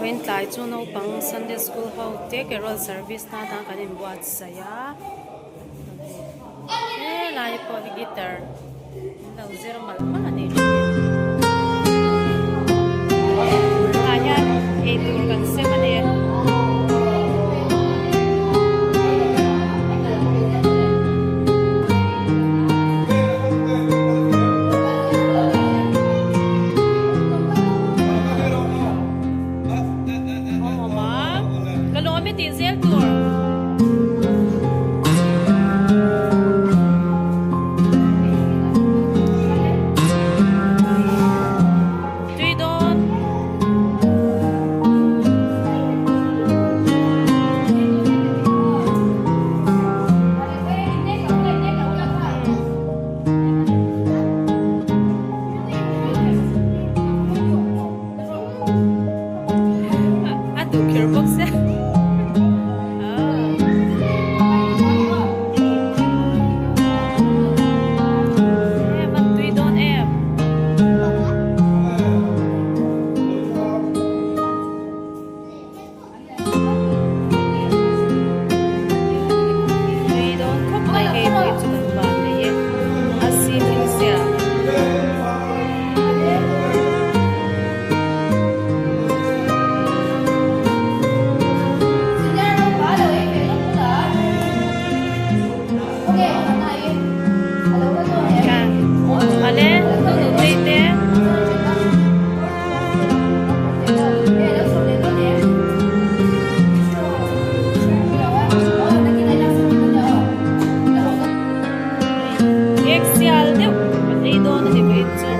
Vawiin tlai chu naupang Sunday school ho te carol service na tan kan inbuatsaih a helai pawh hi guitar an lo zir malh malh a ni tah hian eitur kan sem a ni. Ka lawm i tih zel tur. Tui dawn. A duh kher bawk sia. Em an tui dawn em. Tui dawn khawp mai hei pawh hi chu kan van nei e. A si thil sia. Cake sial deuh kan ei dawn a ni mai chu.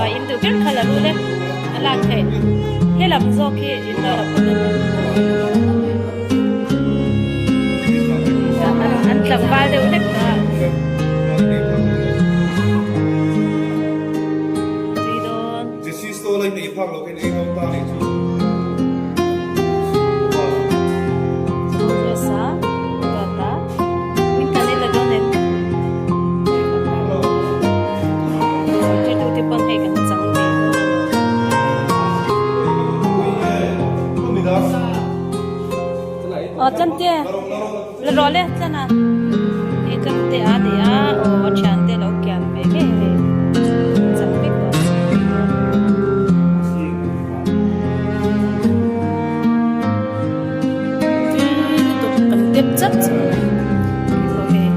Ah in duh ber kha la rul e a lak theih he lam zawk hi in lo la phawt a ni an tlangval deuh hlek ta tui dawn. Tlante la rawh le tlan a hei tlante a ni a aw a thiante lo kian ve ngei hei chang vek lo. Tui lutuk kan dep chap chap mai keipawh hei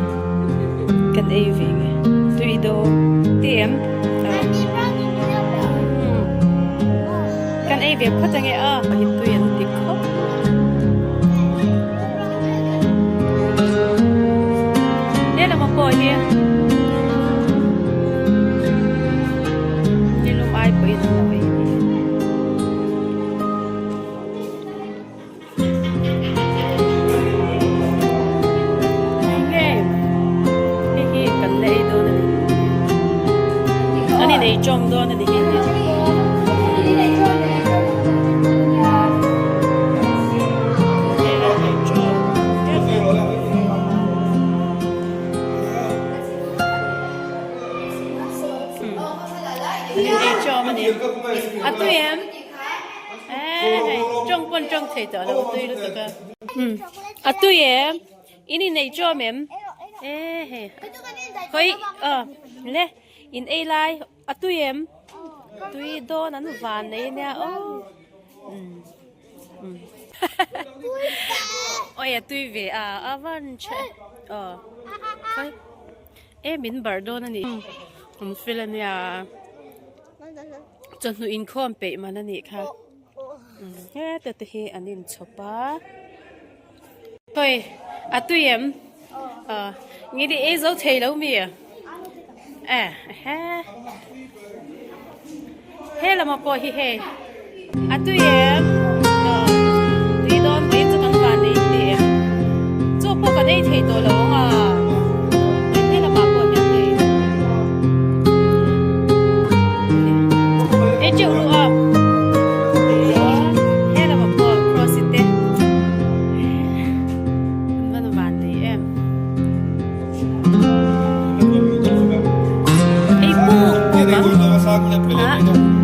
kan ei ve nge tui dawn ti em kan ei ve phawt ange a hi tui an ti khawp he lama pawh hi nilum ai pawhin an lo ei a ni. Hei hi kan la ei dawn a ni. An inei tawng dawn a ni hi. A tui em? Tawng pawn tawng thei tawh lo tui lutuk a. A tui em? In inei tawm em? E hei. Khawi le in ei lai a tui em? Tui dawn an van nei nia aw. Oi a tui ve a a van che. Aw. Khawi. E min barh dawn a ni. An fel a nia. Chawhnu inkhawm peih man a nih kha. Heta te hi an inchhawp a. Hawi a tui em? Nge ni ei zo thei lo mi? E he. He lama pawh hi hei a tui em? Tui dawn mai chu kan van ei tih em? Chaw pawh kan ei thei tawh lo ang a. He lamah pawh hian hei. Ei teuh ruh a. He lamah pawh cross te. An van van nei em. A.